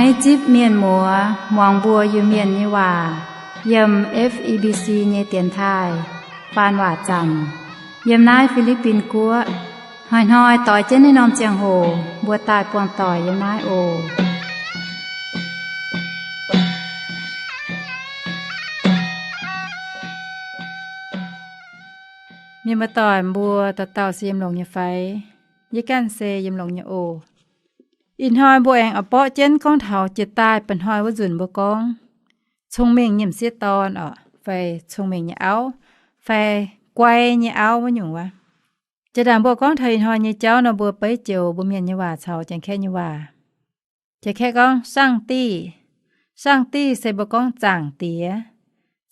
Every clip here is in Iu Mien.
Naaiv zipv mienh muoz muangx mbuo Iu-Mienh nyei waac yiem F E B C nyei dienx taaih faan waac zaamc yiem naaiv Fi^li^bin Guoqv. Hnoi-hnoi doix jienv naaiv norm ziangh hoc mbuo daaih buangh doic yiem naaiv oc. Mienh muoz-doic mbuo dauh dauh se yiem longx nyei fai? Yie ganh se yiem longx nyei oc. Ih hnoi mbuo aengx oix borqv jienv gorngv taux jiex daaih mba'hnoi wuov nzunc mbuo gorngv cong-mengh nyei m'sieqv dorn orqc, fai cong-mengh nyei auv, fai guai nyei auv wuov nyungc wuov. Jiex ndaangc mbuo gorngv taux ih hnoi nyei jauv nor, mbuo beiv joux mbuo Mienh nyei waac caux Janx-Kaeqv nyei waac. Janx-Kaeqv gorngv 上帝, 上帝 se mbuo gorngv Zaangc Diex.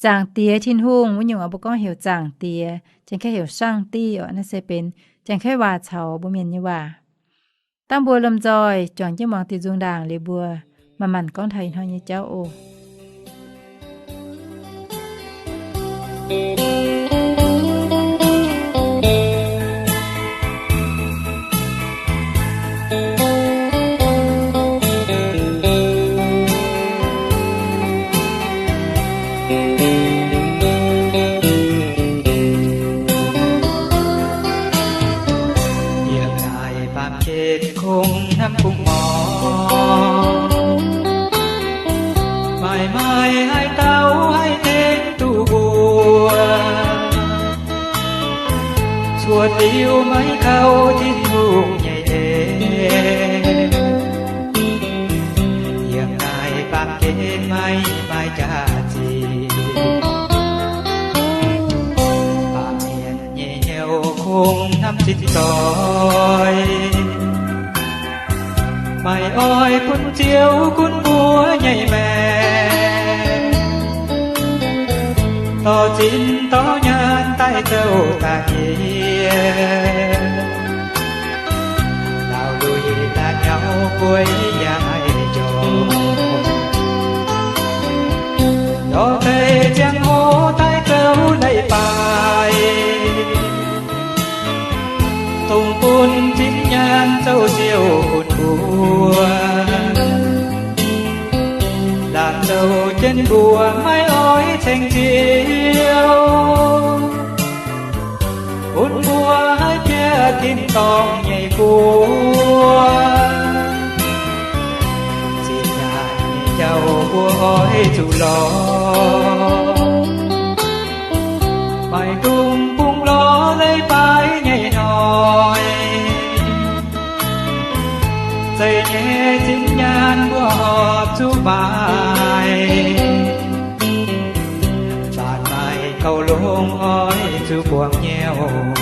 Zaangc Diex, Tin-Hungh wuov nyungc oc, mbuo gorngv heuc Zaangc Diex, Janx-Kaeqv heuc 上帝 orqc. Naaiv se benx Janx-Kaeqv waac caux mbuo Mienh nyei waac. Dangh mbuo lomh nzoih juangc jienv muangx diuh nzung ndaangc liuz mbuo manc-manc gorngv taux ih hnoi nyei jauv oc. Yiem naaiv baamh gen kungx hnamv kungx muangx, maaih maaih haaix dauh haih tengx duqv mbuo, cuotv liuz maiv kaux Tin-Hungh nyei en. Yiem naaiv baamh gen maiv maaih jaax-zinh, baamh mienh nyei hnyouv kungx hnamv zinh doix, maaih oix bun Ziouv gunv mbuo nyei maengc, dorh zinh dorh nyaanh daaih zouv daaih nyie, laauh lui daaih nyauv guei yaac maiv njormh, lorz deix ziangh hoc daaih zouv leiz-baaix, dongh bun zinh nyaanh zouv Ziouv gunv mbuo, laanh zouv jienv mbuo maiv oix ceng Ziouv, bun mbuo haih biauv tin-dorngh nyei guoqv. Zinh nyaanh nyei jauv mbuo oix zuqc lorz, maiv dungx bungx lorz leiz-baaix nyei hnoi. Zeiz nyei zinh nyaanh mbuo horpc zuqc maaic, faanv maaih gauh longx oix zuqc buangh nyei oc.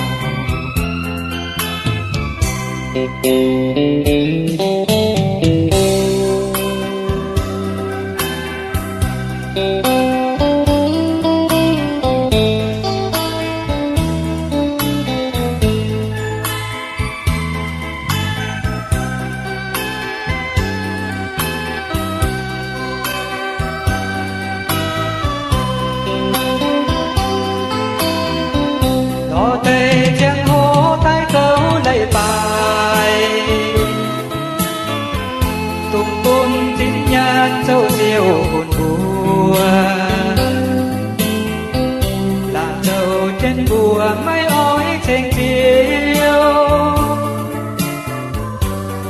Lorz deix ziangh hoc daaih zouv leiz-baaix, dongh bun zinh nyaanh zouv Ziouv gunv mbuo. Laanh zouv jienv mbuo maiv oix ceng Ziouv,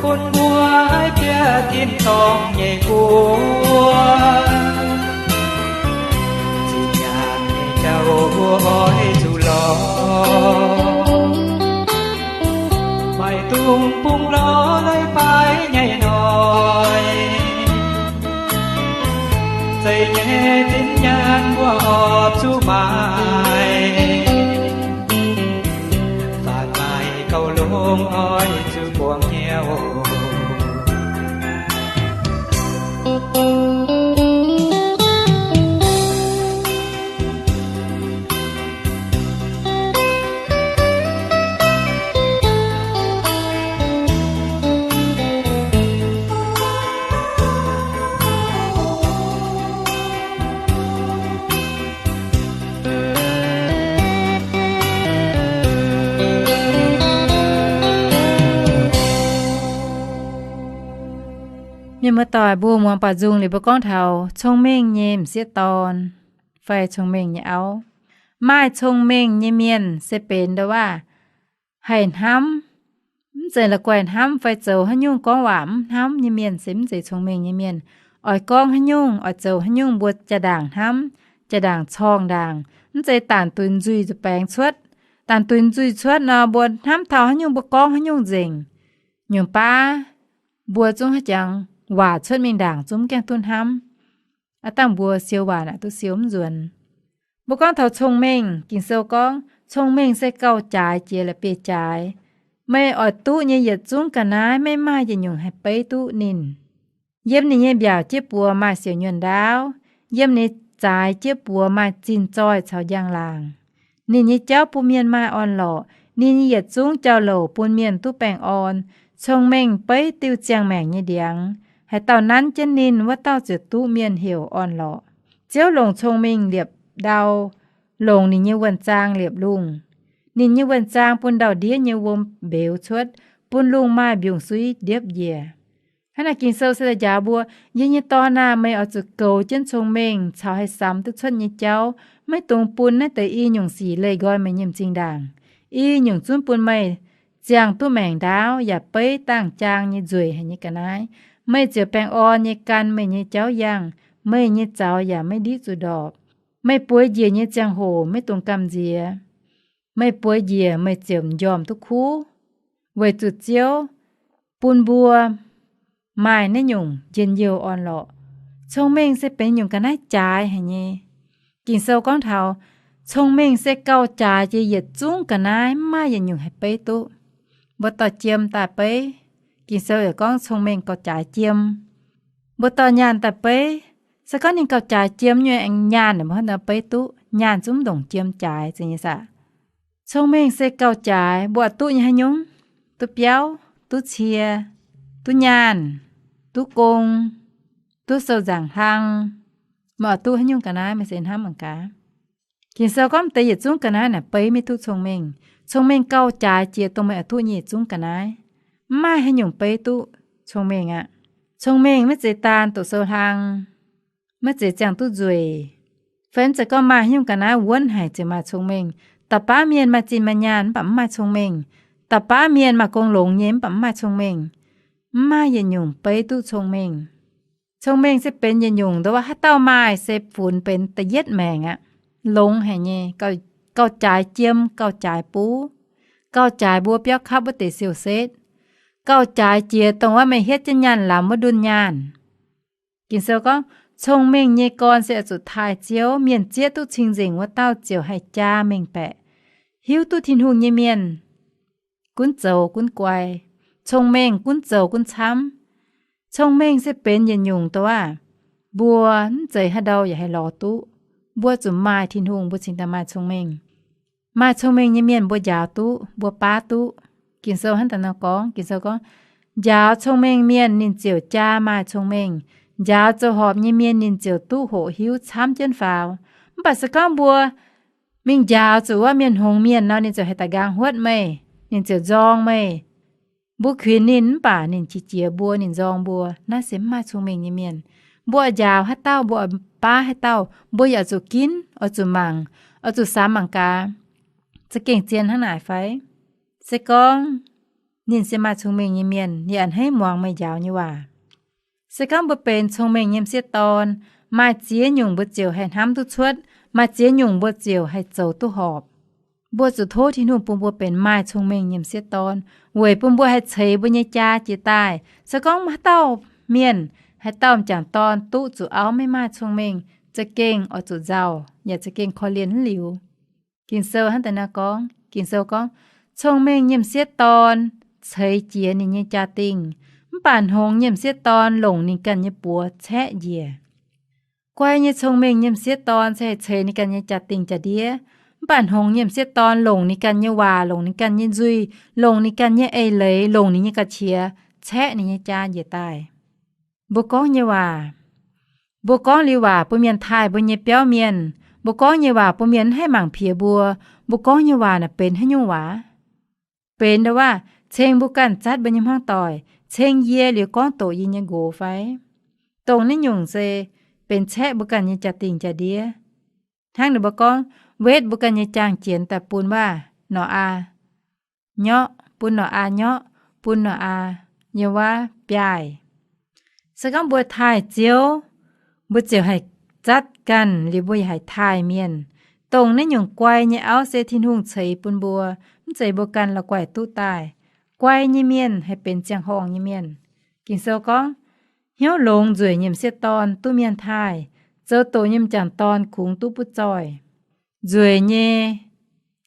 bun mbuo haih biauv tin-dorngh nyei guoqv. Zinh nyaanh nyei jauv mbuo oix zuqc lorz, maiv dungx bungx lorz leiz-baaix nyei hnoi. Zeiz nyei zinh nyaanh mbuo horpc zuqc maaic, faanv maaih gauh longx oix zuqc buangh nyei oc. Mienh muoz-doic, mbuo muangx baaux nzung liuz mbuo gorngv taux cong-mengh nyei m'sieqv dorn fai cong-mengh nyei auv. Maaih cong-mengh nyei mienh se benx ndoh waac haih hnamv, mv zeiz la'guaih hnamv fai zoux haaix nyungc gorngv waac mv hnamv nyei mienh se mv zeiz cong-mengh nyei mienh. Oix gorngv haaix nyungc, oix zoux haaix nyungc mbuo jaa-ndaangc hnamv, jaa-ndaangc corngh ndaangc, mv zeiz daanh duix nzuih nzuih baengx cuotv. Daanh duix nzuih cuotv nor, mbuo hnamv taux haaix nyungc mbuo gorngv haaix nyungc nzengc. Nyungc baav mbuo zungv haaix jangx waac cuotv mingh ndaangc zungv mv gaengh duqv hnamv. Aav dangh mbuo siou waac naaic duqv siou mv nzuonx. Mbuo gorngv taux cong-mengh, Ging-Sou gorngv cong-mengh se gauh jaaix jiex la'bieiv bieiv jaaix. Meih oix duqv nyei yietc zungv ga'naaiv maiv maaih yietc nyungc haih beiv duqv ninh. Yiem ninh nyei mbiaauc jieqv buoz maaih siouc nyuonh ndaauv. Yiem ninh zaaix jieqv buoz maaih zinh zoih caux njang-laangc. Ninh nyei jauv bun mienh maaih orn-lorqc. Ninh nyei yietc zungv jauv-louc bun mienh duqv baengh orn. Cong-mengh beiv diuh ziangh maengc nyei ndiangx. Haaix dauh nanv jienv ninh, wuov dauh ziouc duqv mienh heuc orn-lorqc. Ziouv longc cong-mengh liepc ndau, longc ninh nyei wuonh zaang liepc lungh. Ninh nyei wuonh zaang bun ndau-ndiev nyei wuom mbeux cuotv, bun lungh maaih mbiungc-suiv ndiepv njiec. Hnangv naaic Ging-Sou se daaih njaaux mbuo, Yie nyei dorn aah! Meih oix zuqc goux jienv cong-mengh caux haih samx duqv cuotv nyei jauv. Maiv dungx bun naaiv deix i nyungc sic leih nqoi meih nyei m'zing ndaangc. I nyungc zungv bun meih ziangh duqv maengc ndaauv yaac beiv dangh jaang nyei nzueic haic nyei ga'naaiv. Meih ziouc baengh orn nyei gan meih nyei jauv yangh. Meih nyei zaux yaac maiv ndiqv zuqc ndorpc. Meih bueix njiec nyei ziangh hoc maiv dungx gamh nziex. Meih bueix njiec meih ziouc m'njormh duqv kuv, weic zuqc Ziouv bun mbuo maaih naaiv nyungc njien-youh orn-lorqc. Cong-mengh se benx nyungc ga'naaiv jaaix haic nyei. Ging-Sou gorngv taux cong-mengh se gauh jaaix jiex yietc zungv ga'naaiv, mv maaih yietc nyungc haih beiv duqv. Mbuo dorh jiem daaih beiv, Ging-Sou yaac gorngv cong-mengh gauh jaaix jiem. Mbuo dorh nyaanh daaih beiv, se gorngv ninh gauh jaaix jiem nyei, aengx nyaanh mbuo hnangv nor beiv duqv. Nyaanh zungv mv ndongc jiem jaaix, zeiz nyei saah? Cong-mengh se gauh jaaix, mbuo oix duqv nyei haaix nyungc? Duqv biauv, duqv cie, duqv nyaanh, duqv gong, duqv sou nzaangc hlang. Meih oix duqv haaix nyungc ga'naaiv meih se hnamv mangc gaax. Ging-Sou gorngv deix yietc zungv ga'naaiv naaic beiv maiv duqv cong-mengh. Cong-mengh gauh jaaix jiex dongh meih oix duqv nyei yietc zungv ga'naaiv. Mv maaih haaix nyungc beiv duqv cong-mengh aqv. Cong-mengh maiv zeiz daan doqc sou hlang, maiv zeiz ziangh duqv nzueic. Fai mv zeiz gorngv maaih haaix nyungc ga'naaiv wuonv haic ziouc maaih cong-mengh. Da'baav mienh maaih zinh maaih nyaanh mv baac mv maaih cong-mengh. Da'baav mienh maaih gong longx nyei mv baac mv maaih cong-mengh. Mv maaih yietc nyungc beiv duqv cong-mengh. Cong-mengh se benx yietc nyungc ndoh waac haaix dauh maaih se funx benx da'yietv maengc aqv. Longx haic nyei, gauh jaaix jiem, gauh jaaix buv, gauh jaaix mbuo biauv kapv wuov deix siou-setv, gauh jaaix jiex dongh wuov meih hietv jienv nyaanh lamz wuov ndunh nyaanh. Ging-Sou gorngv, cong-mengh nyei gorn se oix zuqc taaih Ziouv. Mienh zieqv duqv cing-nzengc wuov dauh ziouc haih jaa mengh baeqc. Hiuv duqv Tin-Hungh nyei mienh gunv zoux gunv guai. Cong-mengh gunv zoux gunv camv. Cong-mengh se benx yietc nyungc doqc aav, mbuo mv zeiz haaix ndau yaac haih lorz duqv. Mbuo zuqc maaih Tin-Hungh, mbuo cingx daaih maaih cong-mengh. Maaih cong-mengh nyei mienh mbuo njaaux duqv, mbuo baav duqv. Ging-Sou hnangv daaih nor gorngv, Ging-Sou gorngv, njaaux cong-mengh mienh ninh ziouc jaa maaih cong-mengh. Njaaux zoux horpc nyei mienh ninh ziouc duqv hoqc hiuv camv jienv faaux. Mv baac se gorngv mbuo mingh njaaux zuqc wuov mienh hngongx mienh nor, ninh ziouc haih daaih nqaang huotv meih, ninh ziouc nzorng meih. Mbuo kuinx ninh mv baac ninh qiex jiez mbuo, ninh nzorng mbuo. Naaiv se mv maaih cong-mengh nyei mienh. Mbuo oix njaaux haaix dauh, mbuo oix baav haaix dauh, mbuo yaac oix zuqc ginv, oix zuqc mangc, oix zuqc samx mangc gaax, za'gengh zien hnangv naaic fai? Se gorngv ninh se maaih cong-mengh nyei mienh, ninh a'hneiv muangx meih njaaux nyei waac. Se gorngv mbuo benx cong-mengh nyei m'sieqv dorn, maaih ziex nyungc mbuo ziouc haih hnamv duqv cuotv, maaih ziex nyungc mbuo ziouc haih zoux duqv horpc. Mbuo zuqc tov Tin-Hungh bun mbuo benx maaih cong-mengh nyei m'sieqv dorn, weic bun mbuo haih ceix mbuo nyei jaa jiex daaih. Se gorngv haaix dauh mienh, haaix dauh m'jangc dorn duqv zuqc auv maiv maaih cong-mengh, za'gengh oix zuqc nzauh, yaac za'gengh korv-lienh mv liuz. Ging-Sou hnangv daaih nor gorngv, Ging-Sou gorngv, cong-mengh nyei m'sieqv dorn ceix jiez ninh nyei jaa-dingh, mv baac hngongx nyei m'sieqv dorn longc ninh ganh nyei buoz caeqv njiec. Guai nyei cong-mengh nyei m'sieqv dorn se haih ceix ninh ganh nyei jaa-dingh jaa-ndiev, mv baac hngongx nyei m'sieqv dorn longc ninh ganh nyei waac, longc ninh ganh nyei nzuih, longc ninh ganh nyei eix leiz, longc ninh nyei ga'qiex caeqv ninh nyei jaa njiec daaih. Mbuo gorngv nyei waac, mbuo gorngv liuz waac bun mienh taaih mbuo nyei biauv mienh, mbuo gorngv nyei waac bun mienh mv haih mangc piex mbuo, mbuo gorngv nyei waac naaic benx haaix nyungc waac? Benx ndoh waac ceng mbuo ganh zatv mbuo nyei hmuangv doic, ceng yie liuz gorngv doqc yie nyei nqox fai? Dongh naaiv nyungc se benx caeqv mbuo ganh nyei jaa-dingh jaa-ndiev. Hnangv ninh mbuo gorngv, wetv mbuo ganh nyei jaang jienx daaih bun waav Nor^aa nyorqv, bun Nor^aa nyorqv, bun Nor^aa nyei waav biaaih. Se gorngv mbuo taaih Ziouv, mbuo ziouc haih zatv ganh liuz mbuo yaac haih taaih mienh. Dongh naaiv nyungc guai nyei auv se Tin-Hungh ceix bun mbuo, mv zeiz mbuo ganh la'guaih duqv daaih. Guai nyei mienh haih benx ziangh horngh nyei mienh. Ging-Sou gorngv, hnyouv longx nzueic nyiemc sieqv dorn duqv mienh taaih, zoux doqc nyei m'jangc dorn kungx duqv butv zoih. Nzueic nyei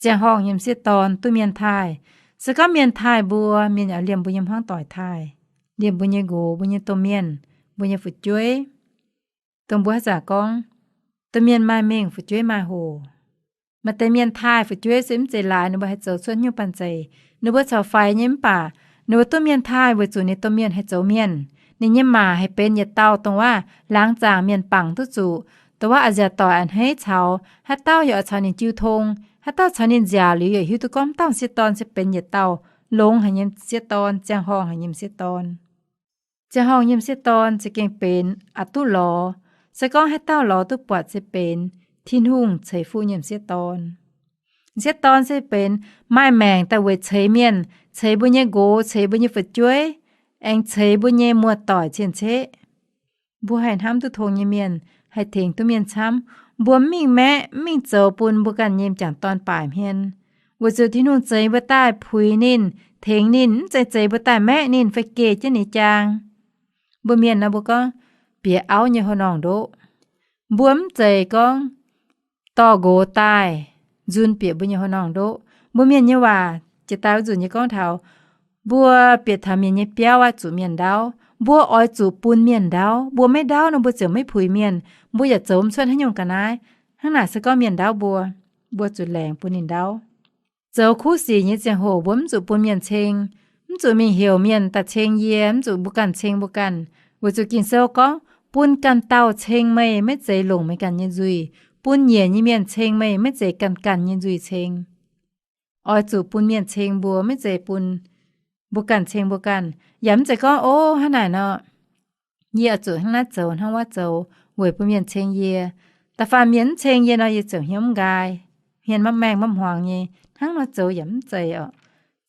ziangh horngh nyei m'sieqv dorn duqv mienh taaih. Se gorngv mienh taaih mbuo, mienh yaac liemh mbuo nyei hmuangv doic taaih, liemh mbuo nyei nqox, mbuo nyei domh mienh, mbuo nyei fu'jueiv. Dongh mbuo haaix zanc gorngv, domh mienh maaih mengh, fu'jueiv maaih hoc. Maaih deix mienh taaih fu'jueiv se mv zeiz laaix ninh mbuo haih zoux cuotv hnyouv banh zeic. Ninh mbuo corc faix nyei mv baac ninh mbuo duqv mienh taaih weic zuqc ninh domh mienh haih zoux mienh. Ninh nyei maac haih benx yietc dauh dongh waac laangz zaangc mienh bangc duqv zuqc, dongh waac a'nziaauc doic a'hneiv caux, haaix dauh yaac oix caux ninh jiu tong, haaix dauh caux ninh nziaauc liuz yaac hiuv duqv gorngv dauh m'sieqv dorn se benx yietc dauh longx haic nyei m'sieqv dorn, ziangh horngh haic nyei m'sieqv dorn. Ziangh horngh nyei m'sieqv dorn za'gengh benx aqc duqv lorz. Se gorngv haaix dauh lorz duqv buatc se benx Tin-Hungh ceix fuqv nyei m'sieqv dorn. M'sieqv dorn se benx maaih maengc daaih weic ceix mienh, ceix mbuo nyei nqox, ceix mbuo nyei fu'jueiv, aengx ceix mbuo nyei muoz-doic cien-ceqv. Mbuo haih hnamv duqv tong nyei mienh, haih tengx duqv mienh camv. Mbuo mv mingh maeqv, mv mingh zoux bun mbuo ganh nyei m'jangc dorn baaic hmien, weic zuqc Tin-Hungh zeix mbuo daaih puix ninh, tengx ninh, mv zeiz zeix mbuo daaih maeqv ninh fai geh jienv ninh jaang. Mbuo mienh nor mbuo gorngv, bieqc auv nyei haaix norngh ndoqv. Mbuo mv zeiz gorngv dorh nqox daaih nzun bieqc mbuo nyei haaix norngh ndoqv. Mbuo mienh nyei waac jiex daaih wuov nzunc nyei gorngv taux, mbuo bieqc taux mienh nyei biauv aqv, zuqc mienh ndaauv. Mbuo oix zuqc bun mienh ndaauv. Mbuo maiv ndaauv nor mbuo ziouc maiv puix mienh. Mbuo yaac zoux mv cuotv haaix nyungc ga'naaiv. Hnangv naaic se gorngv mienh ndaauv mbuo, mbuo zuqc laengz bun ninh ndaauv. Zoux kuv sic nyei ziangh hoc mbuo mv zuqc bun mienh ceng, mv zuqc mingh heuc mienh daaih ceng yie, mv zuqc mbuo ganh ceng mbuo ganh. Weic zuqc Ging-Sou gorngv, bun ganh dauh ceng meih maiv zeiz longc meih ganh nyei nzuih. Bun nyiec nyei mienh ceng meih maiv zeiz ganh ganh nyei nzuih ceng. Oix zuqc bun mienh ceng mbuo, maiv zeiz bun mbuo ganh ceng mbuo ganh. Yaac mv zeiz gorngv, o, hnangv naaic nor, yie oix zuqc hnangv naaiv zoux hnangv wuov zoux weic bun mienh ceng yie. Da'faanh mienh mv ceng yie nor, yie ziouc hnyouv mv nqaai, hmien maiv maengh maiv hmuangx nyei. Hnangv nor zoux yaac mv zeiz oc.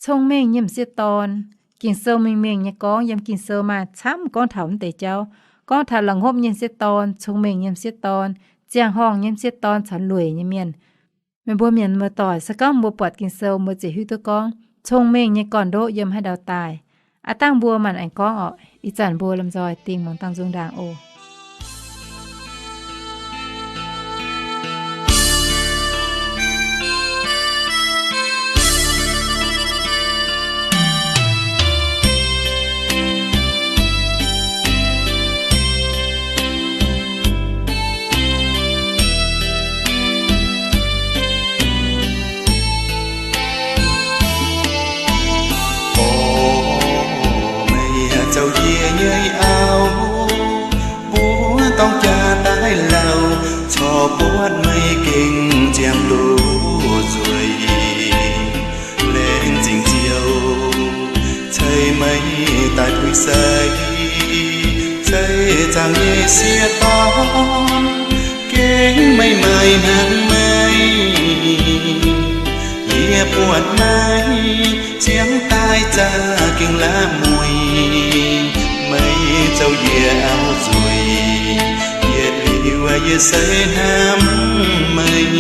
Cong-mengh nyei m'sieqv dorn, Ging-Sou mingh mingh nyei gorngv, yiem Ging-Sou maaih camv gorngv taux mv deix jauv. Gorngv taux la'ngopv nyei m'sieqv dorn, cong-mengh nyei m'sieqv dorn, ziangh horngh nyei m'sieqv dorn caux lueic nyei mienh. Meih mbuo mienh muoz-doic, se gorngv mbuo buatc Ging-Sou, mbuo ziouc hiuv duqv gorngv cong-mengh nyei gorn-ndoqv yiem haaix ndau daaih. Aav dangh mbuo maanc aengx gorngv oc. Ih zanc mbuo lomh nzoih dingh muangx dangh nzung ndaangc oc. O, meih zoux yie nyei auv, mbuo dorng jaa daaih lauh, corc buatc meih gengh ziangh duqv nzueic. Laengz zingh Ziouv ceix meih daaih puix sai, ceix zaangc nyei sieqv dorn, gengh meih maaih hnangv meih. Yie buatc naaiv ziangx daaih za'gengh la'mueic, meih zoux yie auv nzueic, yietc liuz yie se hnamv meih.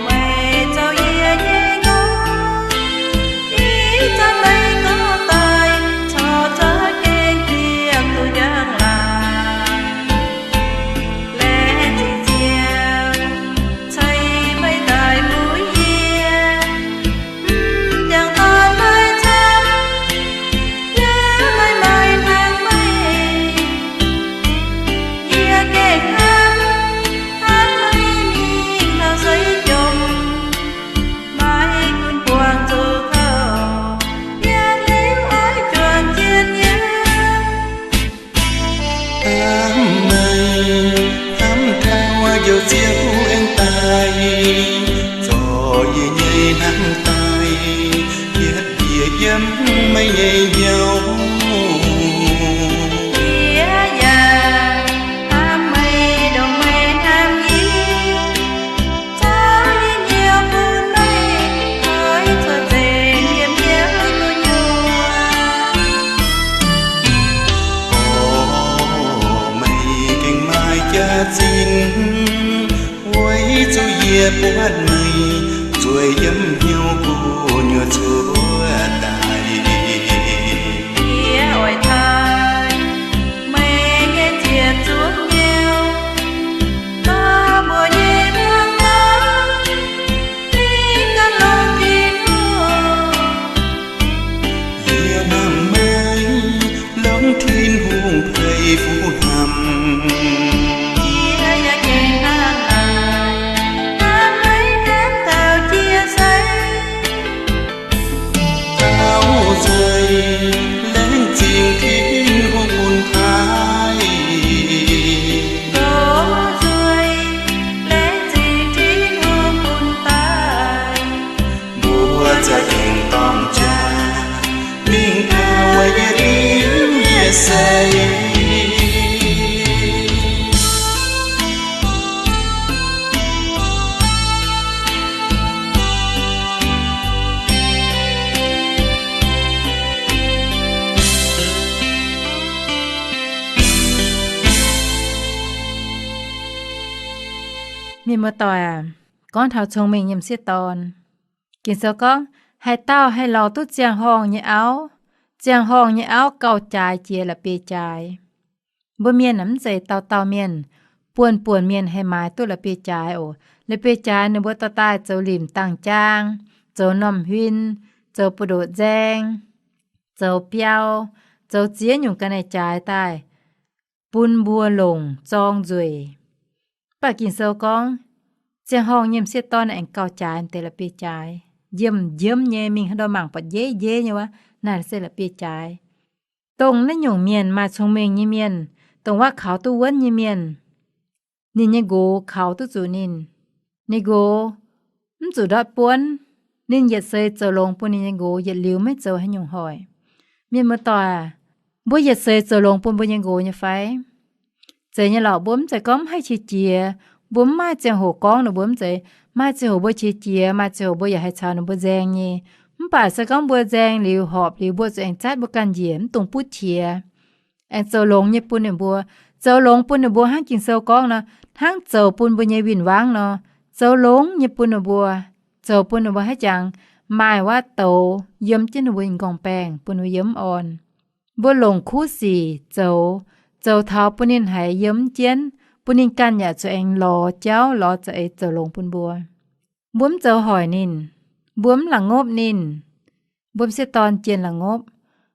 Meih zoux yie nyei auv, ih zanc meih gorngv daaih, corc za'gengh diemv duqv njang laangc. Laengz zingh Ziouv ceix meih daaih mbuox yie, m'jangc dorn maaih camv, yaac meih maaih hnangv meih. Yie gengh hnamv, hnamv meih mingh taux seix jomc, maaih gunv buangh zuqc kouv, yietc liuz oix juangc jienv yie. Hnamv meih, hnamv taux Njoux Ziouv aengx daaih, zorc yie nyei hnamv daaih, yietc nyei hnyouv. Jiex yaac hnamv meih, ndongc meih hnamv yie, caux yie hnyouv bun meih, oix zuqc nzengc yiem yie gu'nyuoz. O, meih gengh maaih jaax-zinh, weic zuqc yie buatc meih nzueic yiem hnyouv gu'nyuoz cuotv daaih. Yie oix taaih meih nyei ziepc zuoqv hnyouv, dorh mbuo nyei hmuangv doic, dingh ganh longc Tin-Hungh. Yie hnamv meih, longc Tin-Hungh peix fuqv hnamv. Yie yaac gengh hnamv naaic, hnamv meih hnamv taux jiex seix. Taux nzueic, laengz zingh Tin-Hungh bun taaih. Taux nzueic, laengz zingh Tin-Hungh bun taaih. Mbuo za'gengh dorng jaa mingh taux yie ndiev yie seix. Mienh muoz-doic aac, gorngv taux cong-mengh nyei m'sieqv dorn, Ging-Sou gorngv, haaix dauh haih lorz duqv ziangh horngh nyei auv, ziangh horngh nyei auv gauh jaaix jiex la'bieiv-jaaix. Mbuo mienh mv zeiz dauh dauh mienh, buonv-buonc mienh haih maaiz duqv la'bieiv-jaaix oc. La'bieiv-jaaix ninh mbuo dorh daaih zoux limc dangh jaang, zoux normh huin, zoux buoz-ndoqv nzaeng, zoux biauv, zoux ziex nyungc ga'naaiv-jaaix daaih bun mbuo longc zorng nzueic. Mv baac Ging-Sou gorngv, ziangh horngh nyei m'sieqv dorn aengx gauh jaaix deix la'bieiv-jaaix. Njiemv-njiemv nyei, mingh haaix ndau mangc buatc njeiv-njeiv nyei wuov, naaiv se la'bieiv-jaaix. Dongh naaiv nyungc mienh maaih cong-mengh nyei mienh, dongh wuov kaux duqv wuonv nyei mienh, ninh nyei nqox kaux duqv zuqc ninh. Ninh nqox mv zuqc ndortv buonv. Ninh yietc seix zoux longx bun ninh nyei nqox, yietc liuz maiv zoux haaix nyungc hoic. Mienh muoz-doic aac, mbuo yietc seix zoux longx bun mbuo nyei nqox nyei fai? Zeiz nyei lorqc. Mbuo mv zeiz gorngv mv haih qiex jiez, mbuo mv maaih ziangh hoc gorngv ninh mbuo, mv zeiz. Maaih ziangh hoc mbuo qiex jiez, maaih ziangh hoc mbuo yaac haih caux ninh mbuo nzaeng nyei. Mv baac se gorngv mbuo nzaeng liuz, horpc liuz, mbuo zuqc aengx zatv mbuo ganh njiec, mv dungx butv qiex, aengx zoux longx nyei bun ninh mbuo. Zoux longx bun ninh mbuo hnangv Ging-Sou gorngv nor, hnangv zoux bun mbuo nyei win-wangv nor, zoux longx nyei bun ninh mbuo. Zoux bun ninh mbuo haaix jangx maaih waac douz yiem jienv ninh mbuo nyei m'nqorngv-baengh, bun ninh mbuo yiem mv orn. Mbuo longc kuv sic zoux, zoux taux bun ninh haiz yiem mv jienv, bun ninh ganh yaac zuqc aengx lorz jauv, lorz za'eix zoux longx bun mbuo. Mbuo mv zoux hoic ninh, mbuo mv la'ngopv ninh. Mbuo m'sieqv dorn jienh la'ngopv.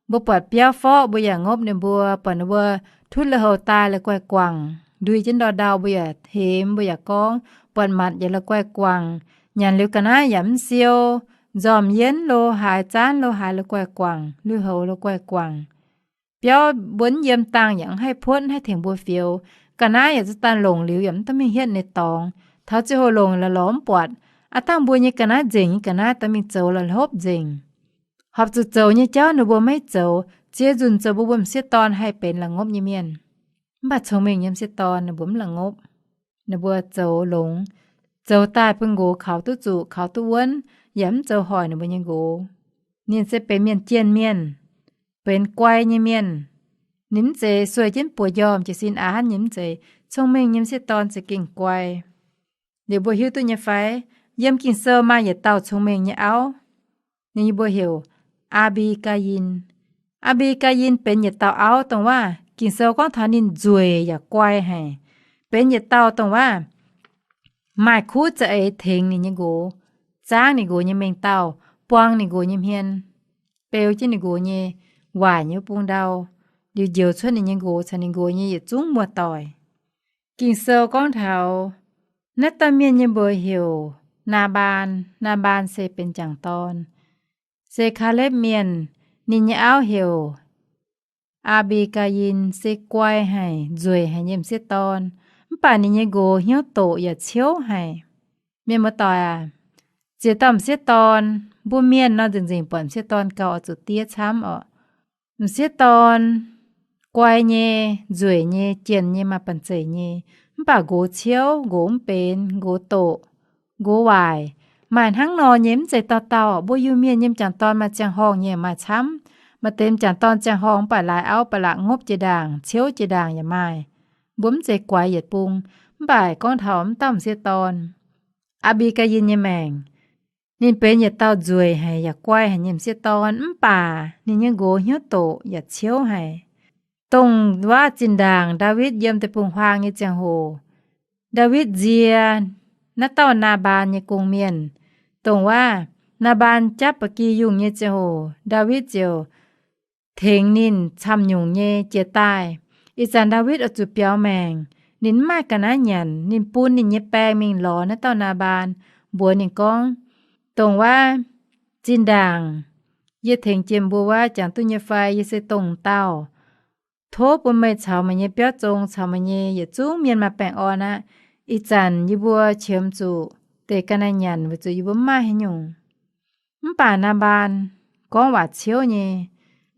Mbuo buatc biauv forv, mbuo yaac ngopv ninh mbuo, buatc ninh mbuo tutv lui-houx daaih la'guaih guangc, ndui jienv ndau-ndau, mbuo yaac hemx, mbuo yaac gorngv, buatc matc yaac la'guaih guangc, nyanc liuz ga'naaiv yaac mv siou, nzormc yienv lo haaix, zaanv lo haaix, la'guaih guangc, lui-houx la'guaih guangc. Biauv mbuo mv yiem dangh yaac mv haih puotv, mv haih tengx mbuo fioux. Ga'naaiv yaac zuqc daaih longc liuz yaac mv duqv mingh hietv ninh dorngx. Taux ziangh hoc longc la'lorz mv buatc, aav dangh mbuo nyei ga'naaiv nzengc nyei ga'naaiv dorh mingh zoux la'hlopv nzengc. Horpc zuqc zoux nyei jauv ninh mbuo maiv zoux, ziex nzunc zoux mbuo, mbuo m'sieqv dorn haih benx la'ngopv nyei mienh. Mv baac cong-mengh nyei m'sieqv dorn ninh mbuo mv la'ngopv. Ninh mbuo zoux longx, zoux daaih bun nqox kaux duqv zuqc, kaux duqv wuonv, yaac mv zoux hoic ninh mbuo nyei nqox. Ninh se benx mienh jienh mienh, benx guai nyei mienh. Ninh mv zeiz sueih jienv buoz-njormh jiez sin aqv, ninh mv zeiz. Cong-mengh nyei m'sieqv dorn za'gengh guai. Liuz mbuo hiuv duqv nyei fai? Yiem Ging-Sou maaih yietc dauh cong-mengh nyei auv, ninh nyei mbuox heuc Aa^mbi^gaa^yin. Aa^mbi^gaa^yin benx yietc dauh auv dongh waac Ging-Sou gorngv taux ninh nzueic yaac guai haic, benx yietc dauh dongh waac maaih kuv za'eix tengx ninh nyei nqox, zaangv ninh nqox nyei mengh dauh, buang ninh nqox nyei hmien, beu jienv ninh nqox nyei waaic nyei bung ndau, liuz njoux cuotv ninh nyei nqox caux ninh nqox nyei yietc zungv muoz-doic. Ging-Sou gorngv taux naaiv dauh mienh nyei mbuox heuc Naa^mbaan. Naa^mbaan se benx jangc dorn, se Kaalepv mienh. Ninh nyei auv heuc Aa^mbi^gaa^yin, se guai haic, nzueic haic nyei m'sieqv dorn. Mv baac ninh nyei nqox hnyouv doqc yaac ciouv haic. Mienh muoz-doic aac, ziex dauh m'sieqv dorn. Mbuo mienh nor nzengc-nzengc buatc m'sieqv dorn gauh oix zuqc diev camv orqc. M'sieqv dorn guai nyei, nzueic nyei, jienh nyei, maaih banh-zeic nyei, mv baac nqox ciouv, nqox mv benx, nqox doqc, nqox waaic. Maaih hnangv nor nyei mv zeiz dauh dauh. Mbuo Iu-Mienh nyei m'jangc dorn maaih ziangh horngh nyei maaih camv. Maaih deix m'jangc dorn ziangh horngh mv baac laaix auv ba'laqc ngopv jiex ndaangc, ciouv jiex ndaangc yaac maaih. Mbuo mv zeiz guaix yietc bung. Mv baac gorngv taux mv dauh m'sieqv dorn, Aa^mbi^gaa^yin nyei maengc, ninh benx yietc dauh nzueic haic yaac guai haic nyei m'sieqv dorn, mv baac ninh nyei nqox hnyouv doqc yaac ciouv haic. Dongh wuov zinh ndaangc Ndaawitv yiem deic-bung huaang nyei ziangh hoc, Ndaawitv nzie naaiv dauh Naa^mbaan nyei gong-mienh. Dongh wuov Naa^mbaan japv ba'gi yungh nyei ziangh hoc, Ndaawitv ziouc tengx ninh camv-nyungc nyei jiez daaih. Ih zanc Ndaawitv oix zuqc biaux maengc. Ninh mv maaih ga'naaiv nyanc. Ninh bun ninh nyei baeng mingh lorz naaiv dauh Naa^mbaan, mbuox ninh gorngv, Dongh wuov zinh ndaangc yie tengx jiex mbuo wuov jangx duqv nyei fai? Yie se dongh dauh. Tov bun meih caux meih nyei biauv zong caux meih nyei yietc zungv mienh maaih baengh orn aqv. Ih zanc yie mbuo qiemx zuqc deix ga'naaiv nyanc weic zuqc yie mbuo mv maaih haaix nyungc. Mv baac Naa^mbaan gorngv waac ciouv nyei.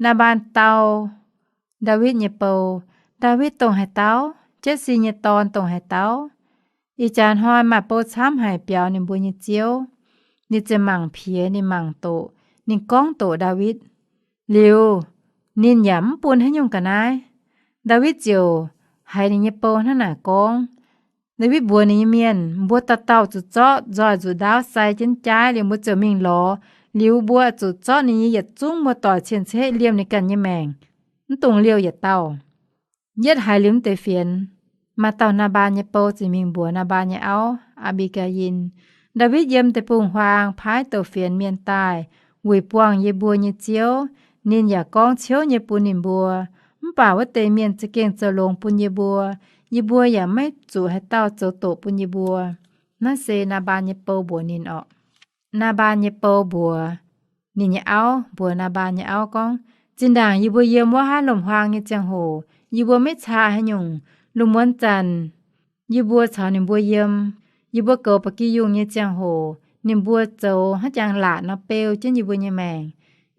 Naa^mbaan dau Ndaawitv nyei bou. Ndaawitv dongh haaix dauh? Jetv^si nyei dorn dongh haaix dauh? Ih jaax hnoi maaih bou camv haic biaux ninh mbuo nyei ziouv. Ninh ziouc mangc piex, ninh mangc doqc, ninh gorngv doqc Ndaawitv. Liuz, ninh yaac mv bun haaix nyungc ga'naaiv. Ndaawitv ziouc haiz ninh nyei bou hnangv naaic gorngv. Ndaawitv mbuox ninh nyei mienh, Mbuo dauh dauh zuqc zorqv nzoih nzuqc ndaauv sai jienv jaaiv liuz mbuo ziouc mingh lorz. Liuz mbuo zuqc zorqv ninh nyei yietc zungv muoz-doic cien-ceqv liemh ninh ganh nyei maengc, mv dungx liouh yietc dauh. Yietv haiz liuz mv deix fienx, maaih dauh Naa^mbaan nyei bou ziouc mingh mbuox Naa^mbaan nyei auv, Aa^mbi^gaa^yin. Ndaawitv yiem deic-bung-huaang paaiv douc fienx mienh daaih wuic buangh yie mbuo nyei ziouv. Ninh yaac gorngv ciouv nyei bun ninh mbuo. Mv baac wuov deix mienh za'gengh zoux longx bun yie mbuo. Yie mbuo yaac maiv zuqc haaix dauh zoux doqc bun yie mbuo. Naaiv se Naa^mbaan nyei bou mbuox ninh orqc. Naa^mbaan nyei bou mbuox ninh nyei auv, mbuox Naa^mbaan nyei auv gorngv, Zinh ndaangc yie mbuo yiem wuov haav lomc-huaang nyei ziangh hoc, yie mbuo maiv caa haaix nyungc. Lungh muonz zanc yie mbuo caux ninh mbuo yiem, yie mbuo goux ba'gi yungh nyei ziangh hoc, ninh mbuo zoux haaix jangx laatc nor beu jienv yie mbuo nyei maengc.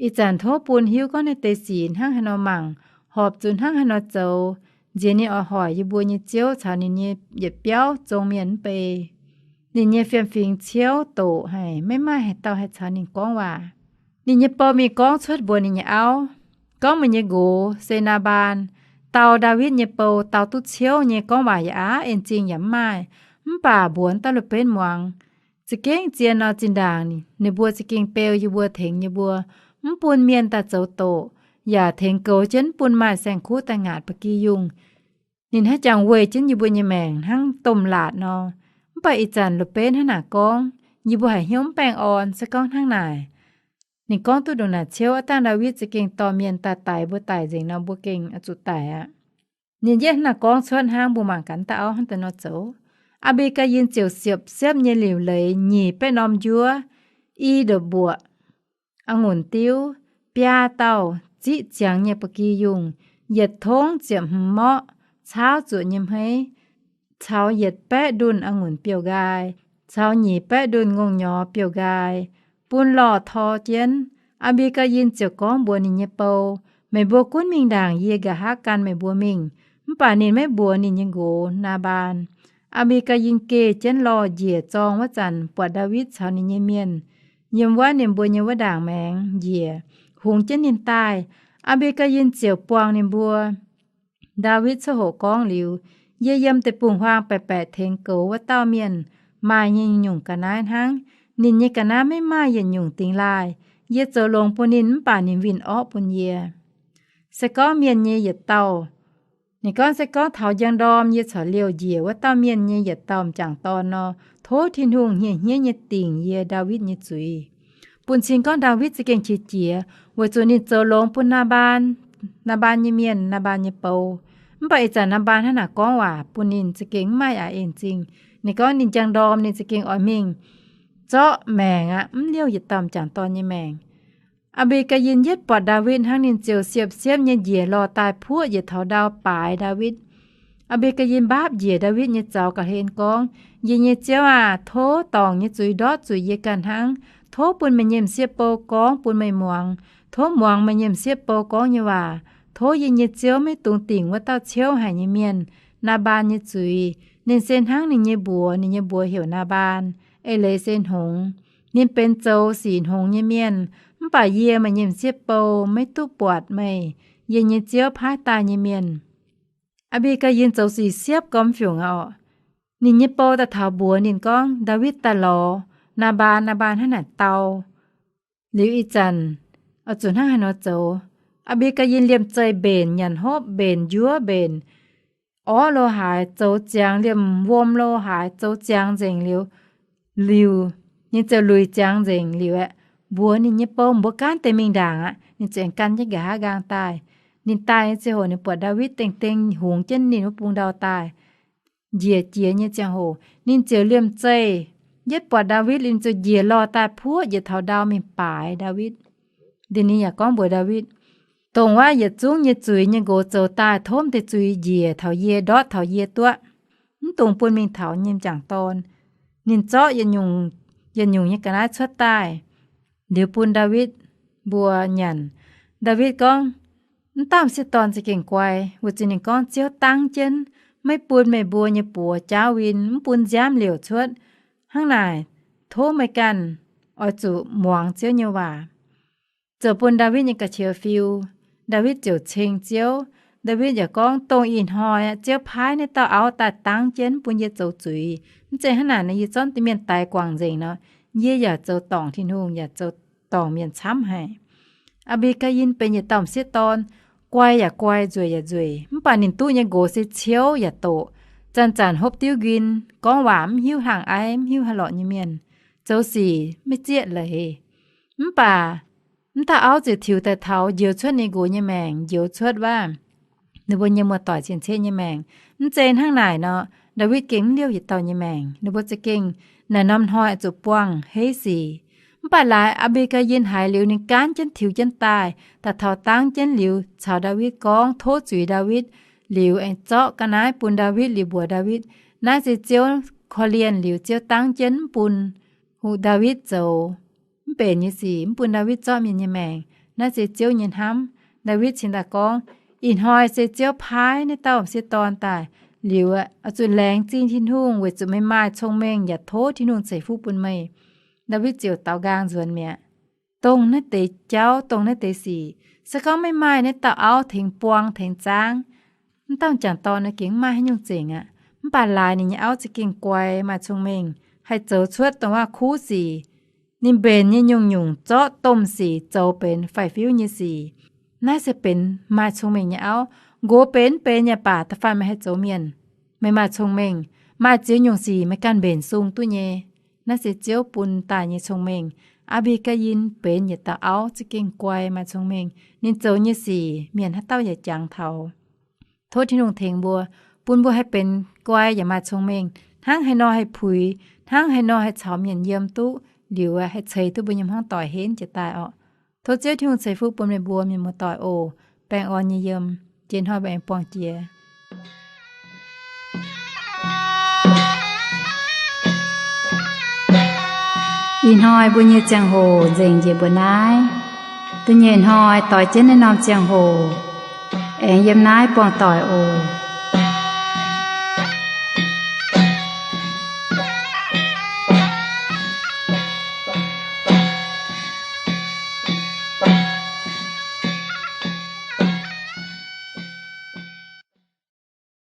Ih zanc tov bun hiuv gorngv naaiv deix sic hnangv haaix nor mangc, horpc zuqc hnangv haaix nor zoux, nziex ninh oix hoic yie mbuo nyei ziouv caux ninh nyei yietc biauv zong mienh mv bei. Ninh nyei fiem-fingx ciouv doqc haic, maiv maaih haaix dauh haih caux ninh gorngv waac. Ninh nyei bou mingh gorngv cuotv mbuox ninh nyei auv, gorngv, Meih nyei nqox se Naa^mbaan, dau Ndaawitv nyei bou, dau duqv ciouv nyei, gorngv waac yaac aqv en zingh yaac mv maaih, mv baac mbuox dauh la'benv muangx. Za'gengh zien nor, zinh ndaangc ninh mbuo za'gengh beu yie mbuo, tengx yie mbuo, mv bun mienh daaih zoux doqc, yaac tengx goux jienv mv bun maaih saeng-kuv daaih ngaatc ba'gi yungh. Ninh haiz jangx weih jienv yie mbuo nyei maengc hnangv domh laatc nor. Mv baac ih zanc la'benv hnangv naaic gorngv, yie mbuo haiz hnyouv mv baengh orn. Se gorngv hnangv naaic, ninh gorngv duqv ndongc naaic ciouv, aav dangh Ndaawitv za'gengh dorh mienh daaih daix mbuo daic nzengc nor, mbuo gengh oix zuqc daic aqv. Ninh yietv hnangv naaic gorngv cuotv hnangv, mbuo mangc gaax daaih auv hnangv daaih nor zoux. Aa^mbi^gaa^yin ziouc siepv-siepv nyei liuc leiz nyic baeqv norm njuov, i ndoqc mbuoqc a'ngunc diuv, biaa dauh ziqv ziangx nyei ba'gi yungh, yietc tongv ziepc hmz morqv caauv zuoqc nyei hmeiv, caux yietc baeqv ndunh a'ngunc biouv-nqaai, caux nyic baeqv ndunh ngongh nyorx biouv-nqaai, bun lorh tor jienv. Aa^mbi^gaa^yin ziouc gorngv mbuox ninh nyei bou, Meih mbuo gunv mingh ndaangc, yie nqa'haav gan meih mbuo mingh. Mv baac ninh maiv mbuox ninh nyei nqox, Naa^mbaan. Aa^mbi^gaa^yin geh jienv lorh njiec zorng wuov zanc, buatc Ndaawitv caux ninh nyei mienh yiem wuov ninh mbuo nyei wuov ndaangc maengx njiec, hungx jienv ninh daaih. Aa^mbi^gaa^yin ziouc buangh ninh mbuo. Ndaawitv coqv hoqc gorngv liuz, Yie yiem deic-bung-huaang baeqc baeqc tengx goux wuov dauh mienh maaih nyei nyungc ga'naaiv hnangv. Ninh nyei ga'naaiv maiv maaih yietc nyungc dingx laaih. Yie zoux longx bun ninh, mv baac ninh winh orqv bun yie. Se gorngv mienh nyei yietc dauh, ninh gorngv, se gorngv taux njang-ndorm yie corc liouh njiec wuov dauh mienh nyei yietc dauh m'jangc dorn nor, tov Tin-Hungh hniev-hniev nyei dingc yie, Ndaawitv, nyei zuiz. Bun cing gorngv Ndaawitv za'gengh qiex jiez, weic zuqc ninh zoux longx bun Naa^mbaan, Naa^mbaan nyei mienh, Naa^mbaan nyei bou. Mv baac ih zanc Naa^mbaan hnangv naaic gorngv waac bun ninh za'gengh mv maaih a'eix zingh. Ninh gorngv ninh njang-ndorm ninh za'gengh oix mingh zorqv maengc aqv, mv liouh yietc dauh m'jangc dorn nyei maengc. Aa^mbi^gaa^yin yietv buatc Ndaawitv hnangv, ninh ziouc siepv-siepv nyei njiec lorh daaih puoqv yietc taux ndau baaix Ndaawitv. Aa^mbi^gaa^in mbaapv njiec Ndaawitv nyei zaux ga'hlen gorngv, Yie nyei ziouv aah! Tov dorngc nyei zuiz ndortv zuqc yie ganh hnangv. Tov bun meih nyei m'sieqv bou gorngv bun meih muangx. Tov muangx meih nyei m'sieqv bou gorngv nyei waac. Tov yie nyei ziouv maiv dungx dingc wuov dauh ciouv haic nyei mienh, Naa^mbaan, nyei zuiz. Ninh se hnangv ninh nyei mbuox. Ninh nyei mbuox heuc Naa^mbaan, eix leiz se hngongx. Ninh benx zoux sic hngongx nyei mienh. Mv baac yie, meih nyei m'sieqv bou, maiv duqv buatc meih, yie nyei ziouv, paaiv daaih nyei mienh. Aa^mbi^gaa^in zoux sic siepv gormx-fiungc oc. Ninh nyei bou daaih taux mbuox ninh gorngv, Ndaawitv daaih lorz Naa^mbaan. Naa^mbaan hnangv naaic dau. Liuz ih zanc oix zuqc hnangv haaix nor zoux? Aa^mbi^gaa^in liemh zeih mbenc, nyanc hopv mbenc, njuov mbenc, orv lo haaix, zoux ziangx, liemh wuom lo haaix, zoux ziangx nzengc liuz, liuz, ninh ziouc luic ziangx nzengc liuz aeqv, mbuox ninh nyei bou, Mbuo gaanv deix mingh ndaangc aqv. Ninh ziouc aengx gan jienv nqa'haav nqaang daaih. Ninh daaih nyei ziangh hoc ninh buatc Ndaawitv dengh dengh hungx jienv ninh wuov bung ndau daaih. Njiec jiex nyei ziangh hoc ninh ziouc liemh zeih yietv buatc Ndaawitv, ninh ziouc njiec lorh daaih puoqv njiec taux ndau mingh baaix Ndaawitv. Ninh yaac gorngv mbuox Ndaawitv, Dongh wuov yietc zungv nyei zuiz nyei nqox zoux daaih tov deix zuiz njiec taux yie, ndortv taux yie duqv. Mv dungx bun mingh taux nyei m'jangc dorn. Ninh zorqv yietc nyungc nyei ga'naaiv cuotv daaih, liuz bun Ndaawitv mbuo nyanc. Ndaawitv gorngv, Mv dauh m'sieqv dorn za'gengh guai, weic zuqc ninh gorngv, Ziouv dangv jienv maiv bun meih mbuo nyei buoz jaauv win, mv bun nziaamv liouc cuotv. Hnangv naaic, tov meih ganh oix zuqc muangx Ziouv nyei waac. Ziouc bun Ndaawitv nyei ga'qiex fiu. Ndaawitv ziouc ceng Ziouv. Ndaawitv yaac gorngv, Dongh ih hnoi Ziouv paaiv naaiv dauh auv daaih dangv jienv bun yie zoux zuiz. Mv zeiz hnangv naaic nor, yie zorqv deix mienh daix guangc nzengc nor, yie yaac zoux dorngc Tin-Hungh, yaac zoux dorngc mienh camv haic. Aa^mbi^gaa^in benx yietc dauh m'sieqv dorn, guai yaac guai, nzueic yaac nzueic. Mv baac ninh duqv nyei nqox se ciouv yaac doqc, zanc-zanc hopv diuv nquin, gorngv waac mv hiuv hlang aiv, mv hiuv haaix lorqc nyei mienh, zoux sic maiv zieqv leiz. Mv baac mv dauh auv ziouc tiux daaih taux, njoux cuotv ninh nqox nyei maengc, njoux cuotv wuov ninh mbuo nyei muoz-doic cien-ceqv nyei maengc. Mv zeiz hnangv naaic nor, Ndaawitv gengh mv liouh yietc dauh nyei maengc. Ninh mbuo za'gengh naaic norm hnoi zuqc buangh heiv sic. Mv baac laaix Aa^mbi^gaa^in haiz liuz, ninh gaanv jienv tiux jienv daaih, daaih taux dangv jienv liuz, caux Ndaawitv gorngv, tov zuiz Ndaawitv, liuz aengx zorqv ga'naaiv bun Ndaawitv liuz mbuox Ndaawitv, Naaiv se Ziouv korv-lienh liuz Ziouv dangv jienv mv bun Ndaawitv zoux mv benx nyei sic, mv bun Ndaawitv zorqv mienh nyei maengc. Naaiv se Ziouv nyei hnamv. Ndaawitv cingx daaih gorngv, Ih hnoi se Ziouv paaiv naaiv dauh m'sieqv dorn daaih, liuz oix zuqc laengz zingh Tin-Hungh weic zuqc meih maaih cong-mengh yaac tov Tin-Hungh ceix fuqv bun meih. Ndaawitv ziouc daaux nqaang nzuonx mi'aqv. Dongh naaiv deix jauv, dongh naaiv deix sic, se gorngv maiv maaih naaiv dauh auv tengx buang tengx zaangv, mv dauh m'jangc dorn gengh mv maaih haaix nyungc zengc aqv. Mv baac laaix ninh nyei auv za'gengh guai, maaih cong-mengh, haih zoux cuotv dongh wuov kuv sic. Ninh mbenc nyei nyungc-nyungc zorqv domh sic zoux benx faix-fiuv nyei sic. Naaiv se benx maaih cong-mengh nyei auv. Nqox benx mv benx yaac baac, da'faanh meih haih zoux mienh, meih maaih cong-mengh, maaih ziex nyungc sic meih ganh mbenc sung duqv nyei. Naaiv se Ziouv bun daaih nyei cong-mengh. Aa^mbi^gaa^in benx yietc dauh auv za'gengh guai, maaih cong-mengh. Ninh zoux nyei sic mienh haaix dauh yaac jangx taux. Tov Tin-Hungh tengx mbuo, bun mbuo haih benx guai yaac maaih cong-mengh, hnangv haaix nor haih puix, hnangv haaix nor haih caux mienh yiem duqv, liuz haih ceix duqv mbuo nyei hmuangv doic henv jiez daaih orqc. Tov Ziouv Tin-Hungh ceix fuqv bun meih mbuo mienh muoz-doic oc. Baengh orn nyei yiem. Jiex hnoi mbuo aengx buangh jiex. Ih hnoi mbuo nyei ziangh hoc nzengc njiec mbuo naaiv. Da'nyeic hnoi doix jienv naaiv norm ziangh hoc aengx yiem naaiv buangh doic oc.